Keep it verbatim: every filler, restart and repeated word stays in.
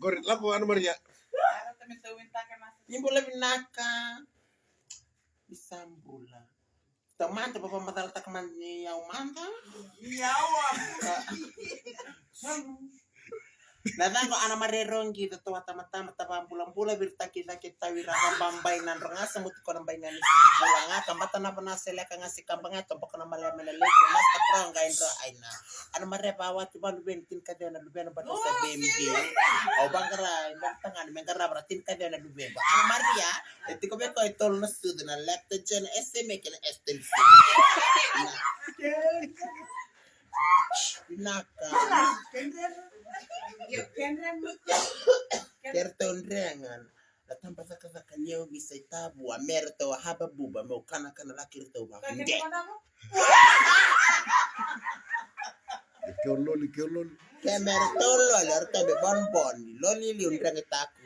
Ori, lako Ana Maria. Ni bula vinaka. Ni sa bula. Tamata, vavamacalataka mada ni au mada. Ni au a. Na caqo Ana Maria Rogi, da tawatamatama, tavabulabula, viritaki cake tawi rava babai na drogasa, muti kona bai ga ni bula ga, kabata na vana seleka ga se kaba ga, toboka na male mena leki, masta pro ga indro aina. Ana Maria vawati valuveni, tinikaciwa na luvena bata sa vembi. Au vaqara, bata ga ni me qarava ra tinikaciwa na luvena. Ana Maria, e tiko vei koya e tolu na sucu, na lactogen, S M A kei na S T C. Vinaka. Keratou drega na taba cakacaka ni ovisa i Tavua, me ratou a haba buba, meu kanakana laki ratou vakude. Ke o loli, ke o loli. Ke me ratou loli, ratou me bonboni, loli liu drega i taku.